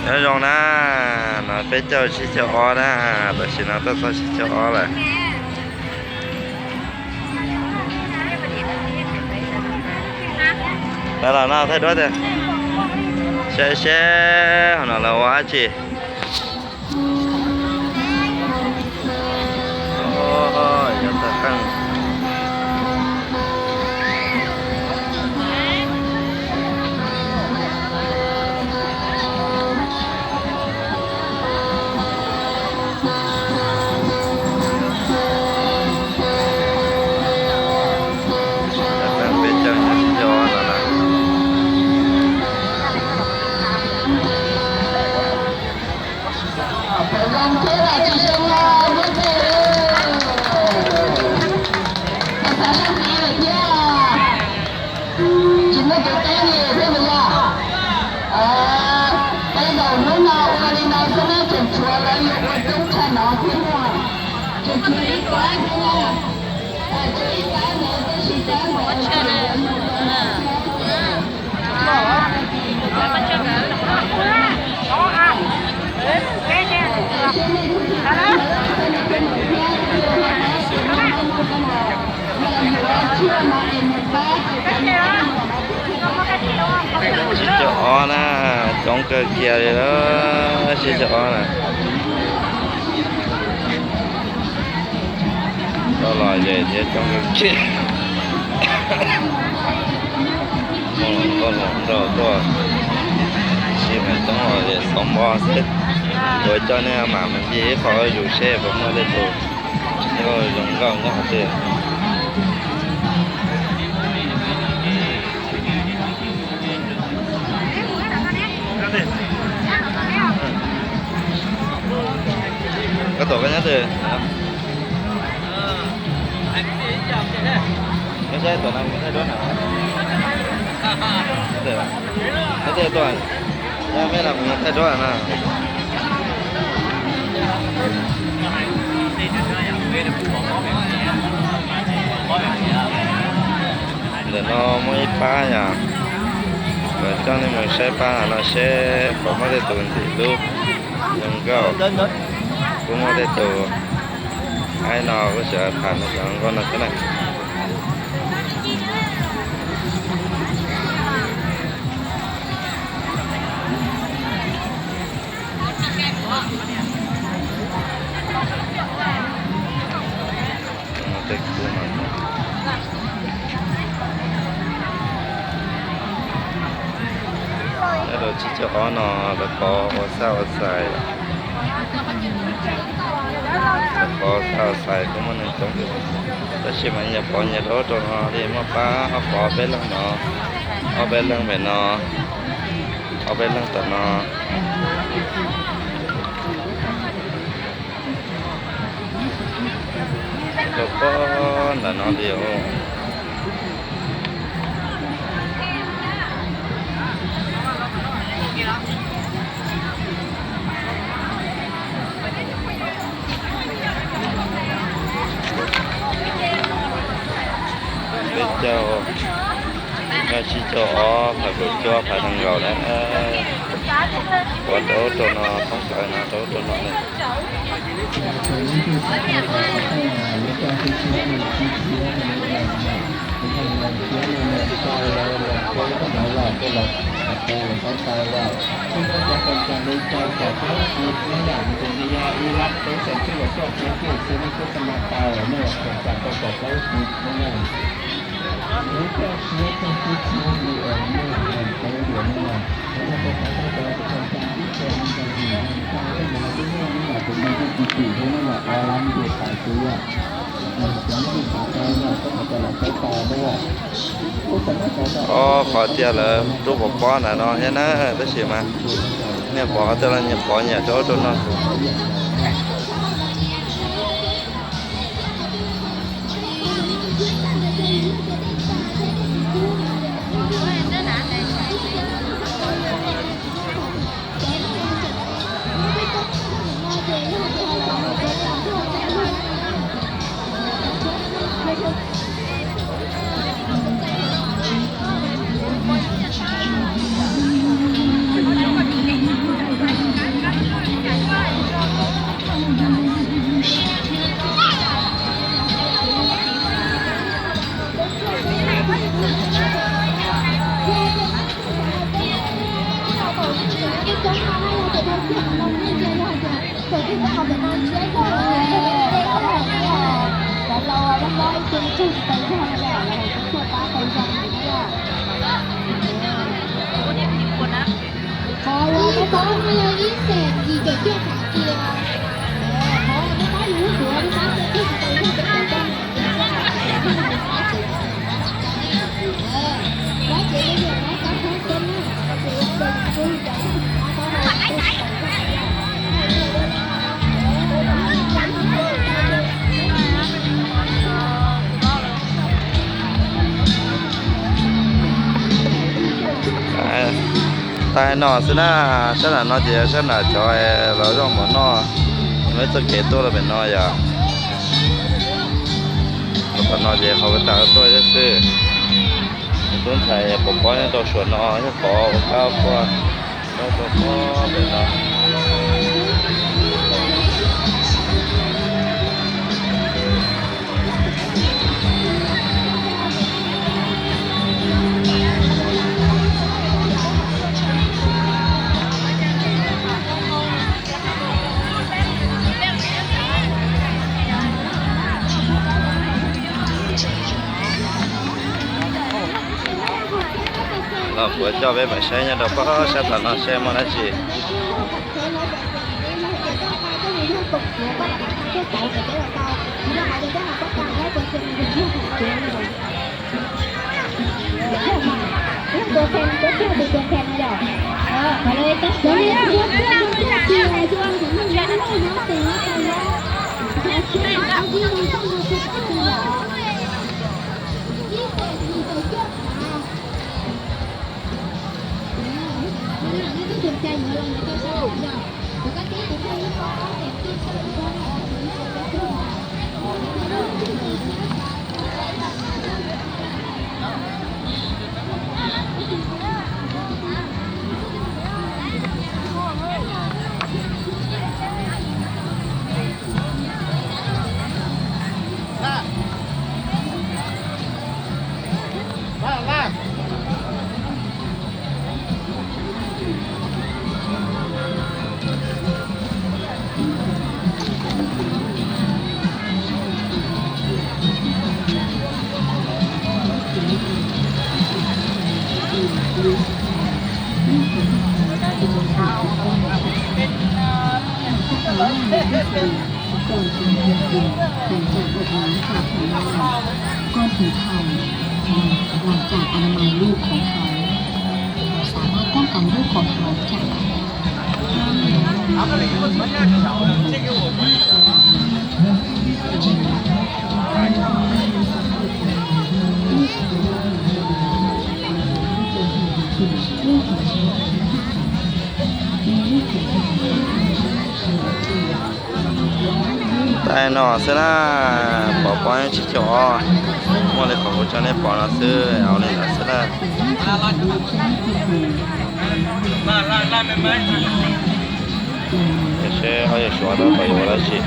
Nyob zoo na, no peb caug tsib caug ob na, tam sim no tuaj txog tsib caug ob lawm. Los no thaij duab tiag, saib seb hauv no lawv ua dab tsi. Tsis muaj tus teb li thiab mas yog. Peb zaum hnub no ua li no xwb na, tseem tshuav lawv yuav ua coob tshaj no thiab na. Tseem tshuav ib pab thiab na. Tshuav ib pab ntawd tab sis pab ntawd Tsib caug ob na, coob kawg kiag li lawm, tsib caug ob na. Tau los ze thiab coob kawg kiag. Muaj hluas nkauj hluas nraug tuaj, sis mas coob los ze xov npo xwb. Yuav coj nej mam mus ncig ib qho zus seb puas muaj tej tus nkauj zoo nkauj nyob qhov twg. Koj tuaj koj nyob twg? Nyob sab tom no kuv thaij duab na. Nyob twg tuaj? Nyob mej no kuv thaij duab na. Ntawm no muaj ib pab yom, coj nej mus saib pab no seb puas muaj tej tus ntim lub zoo nkauj, puas muaj tej tus. Aib no kuj tseem tham cov nkauj no thiab na. Tej kub no, nyob rau tsib caug ob no lawv pov ua xaj ua xais, lawv pov xaj ua xais kuj muaj neeg coob, tab sis mas nyias pov nyias rau ub rau no li, muaj pab ob pov peb leeg no, ob peb leeg pem no, ob peb leeg tom no. Rau pob ntawm no li os. Peb caug, no tsib caug ob, phav kaum cuaj, phav nees nkaum na. Pov rau ub rau no, thoob plaws no rau ub rau no na. Ob qhov tiag lawv rub pov pob ntawm no thiab na, tab sis mas nyias pov qhov twg los nyias pov nyias rau ub rau no. Qhov uas koj paub no yog ib xees yim caum cuaj xees kiag. Qhov uas koj paub yus lub duav koj paub tau yog peb tau tau. Tag no xwb na, sab nram no ces sab nram cov los zaum mov noj, muaj ib txoj kev tuaj rau pem no yom. Tom no ces qhov tas tuaj xwb. Tub ntxhais pov pob nyob rau suav no, nyob pov ua qab quaj, nyob rau pem no. Los kuv coj peb mam saib nyob rau pob sab tom no seb muaj dab tsi. Con thỉnh thoảng làm, làm giảm anaemia ลูกของเขา สามารถป้องกันลูกของเขาจากอาการ Tag no xwb na, pov pob tsis caum, muaj li qhov kuv tso nej pom no xwb, ua li ntawd xwb na. Seb ho yuav suav tau pom yuav ua dab tsi.